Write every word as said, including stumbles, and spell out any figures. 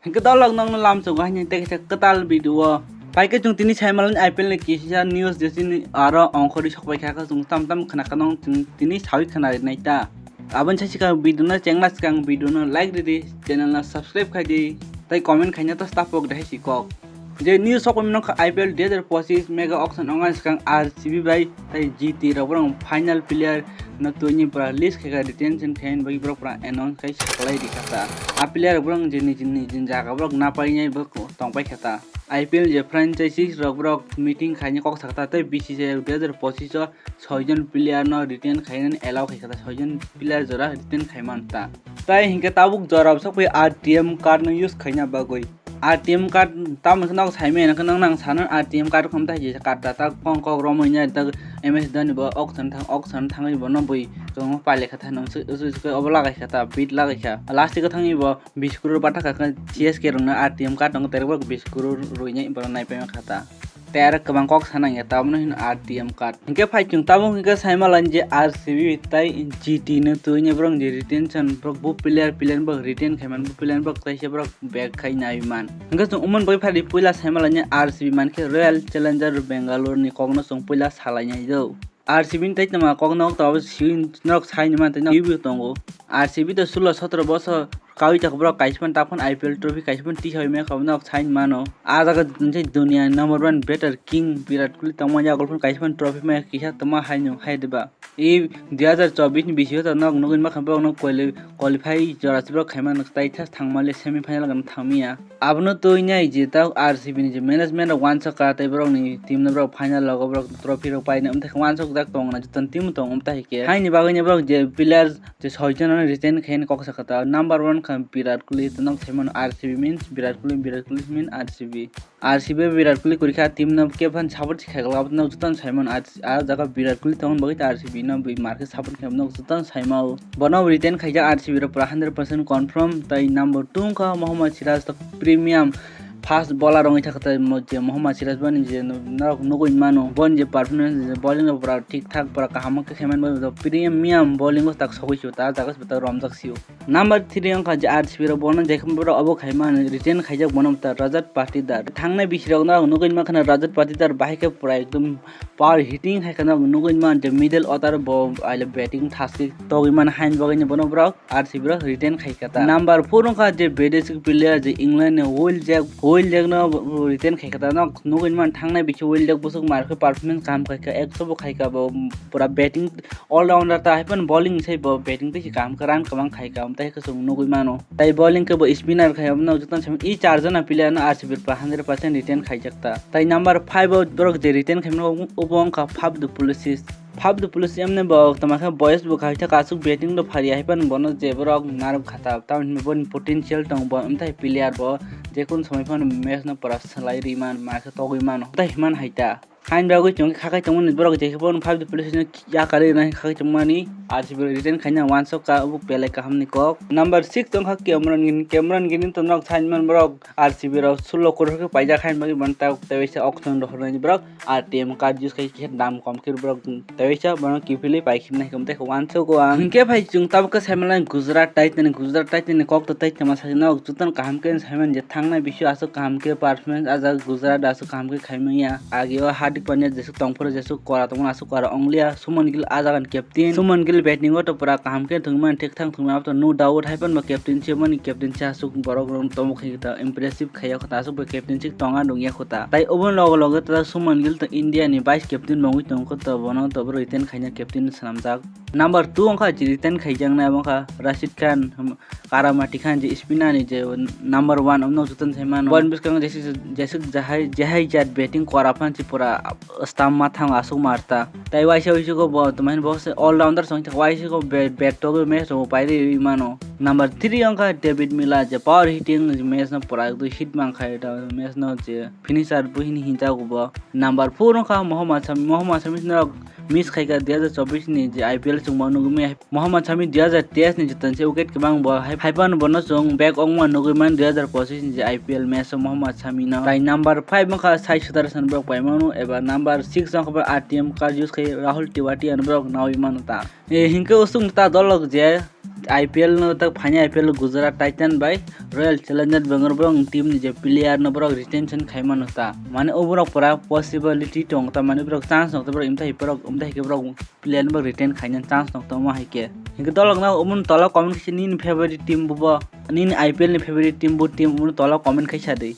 Hingke dolok nokno lamchungo haini tei kaisa kwtal video o. Paikhe chwng tini saimalani I P L ni kisa news jesini aro ongkhorwi sokpai kha, chwng tam tam khna kha nong chwng tini sawi khna rinai ta. Aboni sai swkang video no chengna swkang video no like ridi, channel no subscribe khaidi, tei comment khaina ta stapok dahai si kok. Je news sokpai mano kha I P L dui hazar pochis mega auction ongna swkang R C B bai tei G T rok borok final player no twini pura list khaika, retention khaini bagwi borok pura announce khai saklai rikha ta. A player rok borok je niji niji jaga borok napainai bo tongpai kha ta. I P L je franchises rok borok meeting khaini kok sakha ta tei B C C I dui hazar pochis o soijon player no retain khainani allow khaika ta, soijon player jora retain khaiman ta. Tai hinkhe tabuk jora sokpai R T M card no use khaina bagwi. R T M card tamo khe nok saimaya khe nang nang sanan R T M card kham ta hai card ta tak kong kok romwi nya tak M S Dhoni bo auction thang auction thangwi bo no bui tong paile kha tha nang se se obo lagai kha ta bid lagai kha last khe thangwi bo bish crore bata kha C S K rong na R T M card tong terok bish crore roi nya bo nai pai kha ta. Tei aro kwbang kok sanang ya, tabukno hino R T M card. Hinkhe phai chwng tabuk hinkhe saima lainai je R C B tei G T no twini borok je retention, borok bo player, player borok retain khaimani, bo player borok kaisa borok back khai naiman. Hinkhe chwng umon bai phari puila saima lainai R C B mankhe Royal Challenger Bangalore ni kokno chwng puila salainai do. R C B ni tei tongma kokno tabuk siwi norok saini man tei review tongo. R C B to sulo sotro bosor kawi tak borok kaisa phano tak phano I P L trophy kaisa phano tisai maya kha nok saini mano. Ah jaga tongsa dunia number one batter king Virat Kohli tongma yago phano kaisa phano trophy maya kisa tongma haino hai diba. I dui hazar chobbish ni bisingo to nok nugwi makha borok no quali-, qualify jora se borok khaima nuk tai thas thangmali semi final gana thangmiya. Abono twi nai je ta R C B ni je management rok uansuk kha tei borok ni team no borok final logo borok trophy rok paina wngthai khe uansuk jak tong na joto ni team tong wngthai khe haini bagwi ni borok je player je soi jona no retain khe kok sakha ta number one kha Virat Kohli to nok saimano R C B means Virat Kohli, Virat Kohli mean R C B. R C B Virat Kohli kwrwi kha team no khe phan support khe kha nok joto no saimano ah jaga Virat Kohli tong bagwi ta R C B no bui mar khe support khe nok joto no saimao. Bono retain khaijak R C B rok pura hundred percent confirm tei number two wngkha Mohammad Siraj to premium fast bowler wngwi thangkha tei mo-, je Mohammad Siraj bani je no-, norok nugwi mano boni je performance je bowling rok pura thik thak pura kaham khe khaimani bagwi premium bowling o tak sogwi sio ta jaga se ta romjak sio. Number three wngkha je R C B rok bono je khe borok obo khaimani retain khaijak bono ta Rajat Patidar thangnai bisi rok norok nugwi mankha na Rajat Patidar bahai khe pura ekdom power hitting hai khe norok nugwi man je middle order bo aile batting thaske togwi man hain bagwi ni bono borok R C B rok retain khai kha ta. Number four wngkha je Bidesi player je England ni Will Jack, Will Jack no retain khai kha ta. Nok nugwi man thangnai bisi Will Jack busuk mar khe performance kaham khai kha, ekso bo khai kha bo pura batting all rounder ta hai phano bowling sai bo batting tei se kaham khe run kwbang khai kha, tei khe chwng nugwi mano. Tai bowling khe bo spinner khai abono joto sami i char jona player no R C B pa hundred percent retain khaijak ta. Tai number five o borok je retain khaimano obo wngkha Faf du Plessis. Faf du Plessis emne bo tama khe boyes bo khai thaka aswk batting do phari hai phano bono je borok narwk kha ta. Tamoni boni potential tong bo wngthai player bo jekun somoi phano match no pura swlai ri man ma khe togwi mano. Tai himan hai ta. Hain bagwi chwng khakai tongmani borok je khe bono Faf du Plessis no yakarwi nai khakai tongmani R C B retain khaina uansuk ka obo belai kaham ni kok. Number six wngkha Cameron Green. Cameron Green to norok sain man borok R C B rok sulo crore khe paijak hain bagwi man ta tei waisa auction rohornai borok R T M card use khai khe dam kom khe borok tei waisa bono kiphilwi pai khibnai khe tei uansuk o ang. Hinkhe phai chwng tabuk khe saimanlai Gujarat Titan, Gujarat Titan ni kok to tei tama sai nok joto kaham khe saiman je thangnai bisio aswk kaham khe performance ah jaga Gujarat aswk kaham khe khaimanya. Agi o Hardik Pandya jesuk tongphuru jesuk kora tongmani aswk kora ongliya. Suman Gill ah jaga ni captain. Suman Gill batting o to pura kaham khe thwngmani thik thang thwngmani abo to no doubt hai phano captain se mani captain se aswk borok rok tongmo khe ta impressive khaiya kho ta aswk bo captain se tonga nungya kho ta. Tai oboni loge loge ta Suman Gill to India ni vice captain bo wngwi tong kho ta bono to borok retain khaina captain swnamjak. Number two wngkha je retain khaijaknai abo wngkha Rashid Khan. Karamati khan je spinner ni je number one omno joto sai mano. Boni bwskango jesuk jesuk jahai jahai jat batting kora phan si pura stamp ma thang aswk marta. Tai waisa waisa go bo tamo hin bo se all rounder song thak waisa go bat bat to match rok pai ri mano. Number three wngkha David Miller je power hitting match no pura ekdui hit man khai ta match no je finisher bo hin hinjago bo. Number four wngkha Mohammad Shami, Mohammad Shami no miss khaika dui hazar chobbish ni je I P L chwngma nugwi maya. Mohammad Shami dui hazar teis ni joto se wicket kwbang bo hai, hai phano bono chwng back ongma nugwi mano dui hazar pochis ni je I P L match o Mohammad Shami no. Tai number five wngkha Sai Sudarshan borok paimano eba number six wngkha R T M card use khai Rahul Tewatia no borok nawi mano ta. E, hinkhe usung ta dolok je I P L no tak phaini I P L o Gujarat Titan bai Royal Challengers Bangalore borok team ni je player no borok retention khaimano ta, mane oborok pura possibility tong ta, mane borok chance tong ta, borok imtha borok imtha ke borok player no borok retain khaina chance tong ta, omo hai ke. Hinkhe dolok na omo tola comment khe nini favorite team bo, nini I P L ni favorite team bo team omo tola comment khe sa di.